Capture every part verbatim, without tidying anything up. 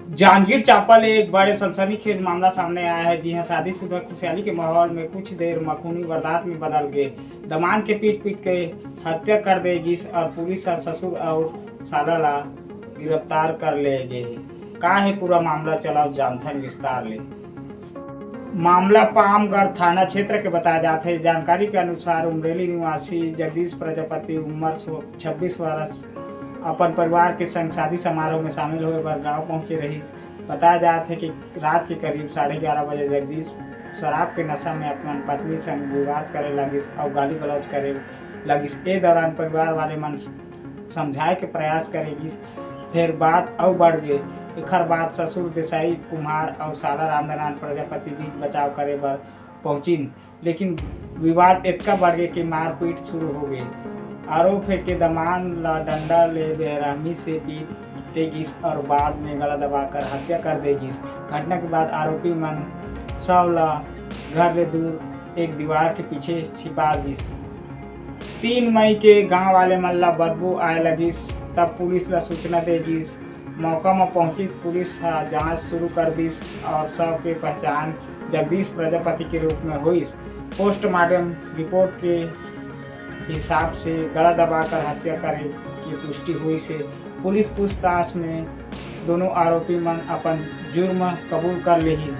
जांजगीर चांपा ले एक बड़े सनसनीखेज मामला सामने आया है। जी हां, शादीशुदा खुशहाली के माहौल में कुछ देर म खूनी वारदात में बदल गए। दमांद के पीट पीट के हत्या कर दे गिस और पुलिस ह ससुर और साला ला गिरफ्तार कर ले गे। का है पूरा मामला, चलाओ जानथन विस्तार ले। मामला पामगढ़ थाना क्षेत्र के बताया जात है। जानकारी के अनुसार उमरेली निवासी जगदीश प्रजापति, उम्र सो-, छब्बीस वर्ष, अपन परिवार के संग शादी समारोह में शामिल होए बर गांव पहुंचे रहिस। बताया जात है कि रात के करीब साढ़े ग्यारह बजे जगदीश शराब के नशा में अपन पत्नी संग विवाद करे लगिस और गाली गलौज करे लगिस। ए दौरान परिवार वाले मन समझाए के प्रयास करे गिस, फिर बात अउ बढ़ गे। एखर बाद ससुर देसाई कुम्हार अउ साला रामनारायण प्रजापति बीच बचाव करे बर पहुंचिन, लेकिन विवाद इतना बढ़ गया कि मारपीट शुरू हो गई। आरोप है कि दमांद ला डंडा ले बेरहमी से पीटे गिस और बाद में गला दबाकर हत्या कर दे गिस। घटना के बाद आरोपी मन शव ला घर ले दूर एक दीवार के पीछे छिपा दिस। तीन मई के गांव वाले मन ला बदबू आए लगिस, तब पुलिस ला सूचना दे गिस। मौका म पहुंचिस पुलिस ह जांच शुरू कर दिस और शव के पहचान जगदीश प्रजापति के रूप में होइस। पोस्टमार्टम रिपोर्ट के हिसाब से गला दबाकर हत्या करे की पुष्टि हुई से पुलिस पूछताछ में दोनों आरोपी मन अपन जुर्म कबूल कर लेही।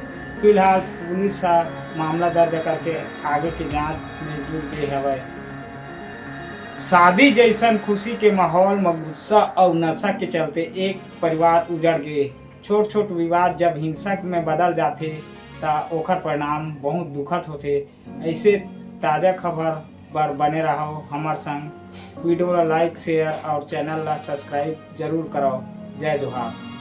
फिलहाल पुलिस ह मामला दर्ज करके आगे के जांच में जुट गए हवय। शादी जैसन खुशी के माहौल म गुस्सा अउ नशा के चलते एक परिवार उजड़ गे। छोट-छोट विवाद जब हिंसक में बदल जाथे, त ओखर परिणाम बहुत दुखद होथे। ऐसे ताजा खबर बर बने रहव हमर संग। वीडियो ला like, share और channel ला subscribe जरूर करव। जय जोहार।